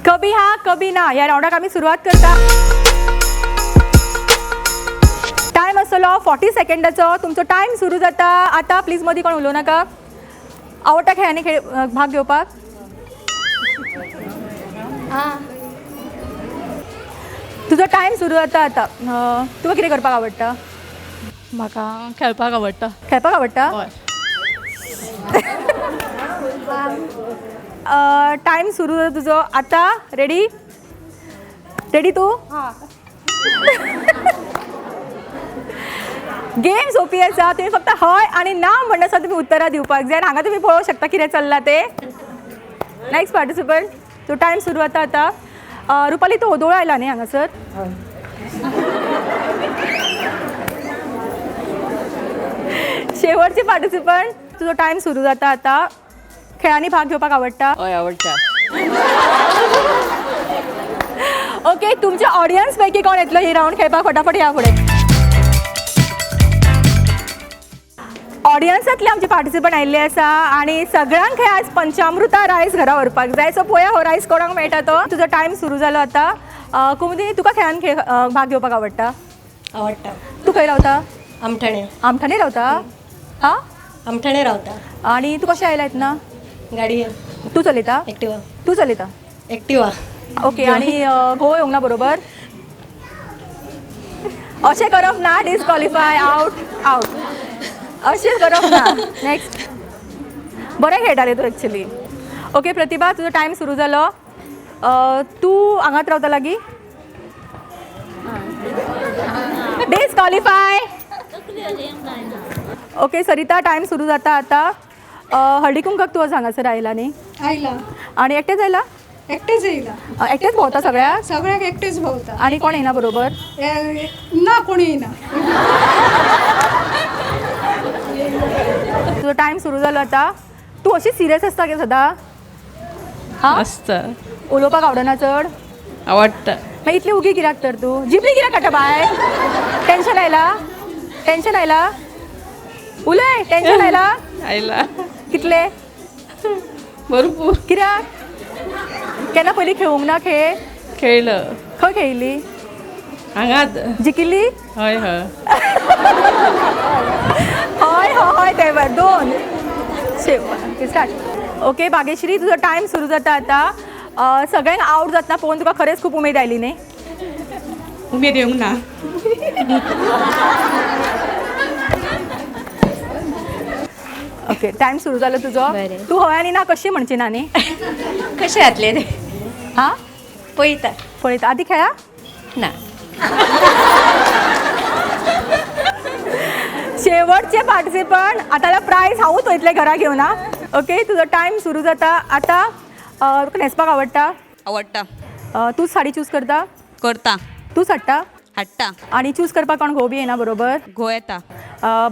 कभी हा कभी ना ह्या रावंडाक आमी सुरवात करता. टायम आसतलो 40 सेकंडाचो. तुमचो टायम सुरू जाता आतां. प्लीज मदीं कोण उलोवं नाका. आवडटा खेळांनी खेळ भाग घेवपाक? तुजो टायम सुरू जाता आतां. तुका कितें करपाक आवडटा? म्हाका खेळपाक आवडटा. खेळपाक आवडटा? हय. टायम सुरू जाता तुजो आतां. रेडी? रेडी तूं? गेम सोपी आसा. तुमी फक्त हय आनी ना म्हणटा तुमी उत्तरां दिवपाक जाय. आनी हांगा तुमी पळोवंक शकता कितें चल्लां तें. नेक्स्ट पार्टिसिपंट, तूं टायम सुरू जाता आतां. रुपाली, तूं ओदोळ आयला न्ही हांगासर? शेवटचे पार्टिसिपंट, तुजो टायम सुरू जाता आतां. खेळांनी भाग घेवपाक आवडटा? हय, आवडटा. ओके, तुमच्या ऑडियन्स पैकी कोण येतलो ही रावंड खेळपाक? फटाफट या फुडें. ऑडियन्सांतले आमचे पार्टिसिपंट आयिल्ले आसा आनी सगळ्यांक हे आज पंचामृता रायस घरा व्हरपाक जाय. सो पळोवया हो रायस कोणाक मेळटा तो. तुजो टायम सुरू जालो आतां. कुमुदिनी, तुका खेळान खेळ भाग घेवपाक आवडटा? आवडटा. तूं खंय रावता? आमठाणे. आमठाणे रावता? हा, आमठाणे रावता. आनी तूं कशें आयला येतना? गाडयेन. तूं चलयता? एक्टिवा. तूं चलयता? एक्टिवा. ओके, आनी घोव येवंक ना बरोबर? अशें करप ना, डिसक्वॉलिफाय, आवट आवट. अशें करप ना. नेक्स्ट. बरें खेळटालें तूं एक्चुली. ओके प्रतिभा, तुजो टायम सुरू जालो. तूं हांगात रावता लागीं? डिसक्वॉलिफाय. ओके सरिता, टायम सुरू जाता आतां. हळदी कुंकाक तूं आज हांगासर आयला न्ही? आयला. आनी एकटेच आयला? एकटेच येयला. एकटेच भोंवता सगळ्याक? सगळ्याक एकटेच भोंवता. आनी कोण येयना बरोबर? ना, कोणी येयना. तुजो टायम सुरू जालो आतां. तूं अशी सिरियस आसता गे सदां? हा, आसता. उलोवपाक आवडना चड? आवडटा. मागीर इतली उगी कित्याक तर तूं? जिबली कित्याक काडटा बाय? टेंशन आयला? टेंशन आयला? उलय, टेंशन आयला? आयला. कितले? भरपूर. कित्याक? केन्ना पयलीं खेळूंक ना खेळ? खेळलं. खंय खेळिल्ली? हांगात. जिखिल्ली? हय हय. हय हय. ते बरें, दोन स्टार्ट. ओके भाग्यश्री, तुजो टायम सुरू जाता आतां. सगळ्यांक आवट जातना पळोवन तुका खरेंच खूब उमेद आयली न्ही? उमेद येवंक ना. ओके, टायम सुरू जालो तुजो. तूं हय आनी ना कशी म्हणची ना न्ही? कशें जातलें तें? हां, पळयता. पळयता. आदी खेळा? ना. शेवटचे पार्टिसिपंट, आतां प्रायज हांवूच वयतलें घरा घेवन. हा, ओके, तुजो टायम सुरू जाता आतां. तुका न्हेसपाक आवडटा? आवडटा. तूं साडी चूज करता? करता. तूंच हाडटा? हाडटा. आनी चूज करपाक कोण घोव बी येना बरोबर? घोव येता.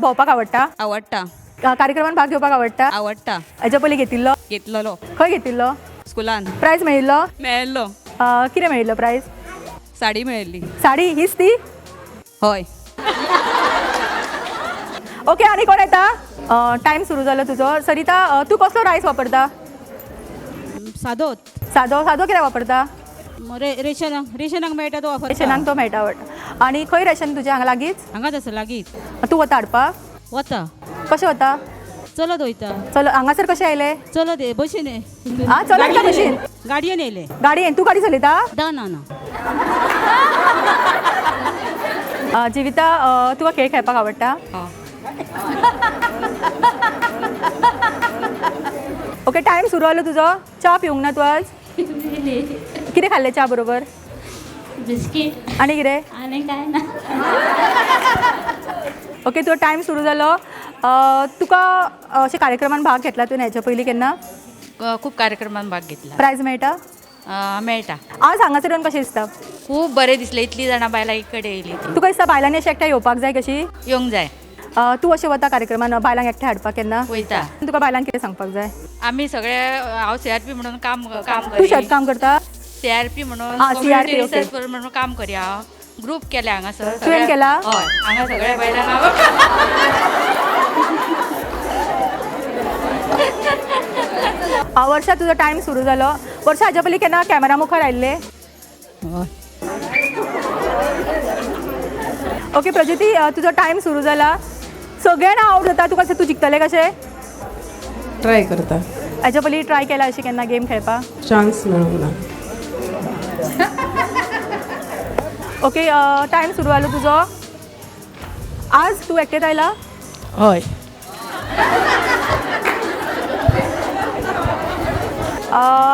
भोंवपाक आवडटा? आवडटा. कार्यक्रमान भाग घेवपाक आवडटा? आवडटा. हेच्या पयलीं घेतिल्लो? घेतलेलो. खंय घेतिल्लो? स्कुलान. प्रायज मेळिल्लो? मेळिल्लो. कितें मेळिल्लो प्रायज? साडी मेळिल्ली. साडी हीच ती? हय. ओके, आनी कोण येता? टायम सुरू जालो तुजो. सरिता, तूं कसलो रायस वापरता? सादोत. सादो? सादो कित्याक वापरता? रेशनाक, रेशनाक मेळटा तो वापरता. रेशनाक तो मेळटा वाटता. आनी खंय रेशन तुजें? हांगा लागींच? हांगाच आसा लागींच. तूं वता हाडपाक? वता. कशें वता? चलत वयता. चल. हांगासर कशें आयलें? चलत बशीन. आं, चलत काय बशीन? गाडयेन येयले. गाडयेन. तूं गाडी चलयता? ना ना ना. जिविता, तुका खेळ खेळपाक आवडटा? ओके, टायम सुरू जालो तुजो. च्या पिवंक ना तूं आज? कितें खाल्लें च्या बरोबर? बिस्कीट. आनी कितें? आनी काय ना. ओके, तुजो टायम सुरू जालो. तुका अशे कार्यक्रमान भाग घेतला तुवें हेच्या पयलीं केन्ना? खूब कार्यक्रमान भाग घेतला. प्रायज मेळटा? मेळटा. आज हांगासर येवन कशें दिसता? खूब बरें दिसलें, इतलीं जाणां बायलां एक कडेन येयलीं. तुका दिसता बायलांनी अशें एकठांय येवपाक जाय कशी? येवंक जाय. तूं अशें वता कार्यक्रमान बायलांक एकठांय हाडपाक केन्ना? वयता. तुका बायलांक कितें सांगपाक जाय? आमी सगळे हांव CRP म्हणून काम काम तूं शेत काम करता? CRP म्हणून, आं, CRP, okay. रिसर्च म्हणून काम करी हांव. ग्रूप केल्या हांगासर. तुवें केला? हय, हांगा सगळ्या बायलांक. वर्षा, तुजो टायम सुरू जालो. वर्षा, हाज्या पयलीं केन्ना कॅमेरा मुखार आयिल्लें? हय. ओके प्रज्योती, तुजो टायम सुरू जाला. सगळे जाणां आवट जाता, तुका तूं जिखतलें कशें? ट्राय करता. हाज्या पयलीं ट्राय केला अशें केन्ना गेम खेळपाक? चान्स मेळूंक ना. ओके, टायम सुरू जालो तुजो. आज तूं एकटेंच आयला? हय.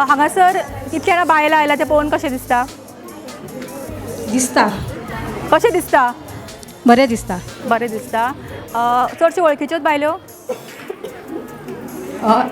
हांगासर इतले जाणां बायलां आयला तें पळोवन कशें दिसता? दिसता. कशें दिसता? बरें दिसता. बरें दिसता. चडश्यो वळखीच्योच बायल्यो. हय.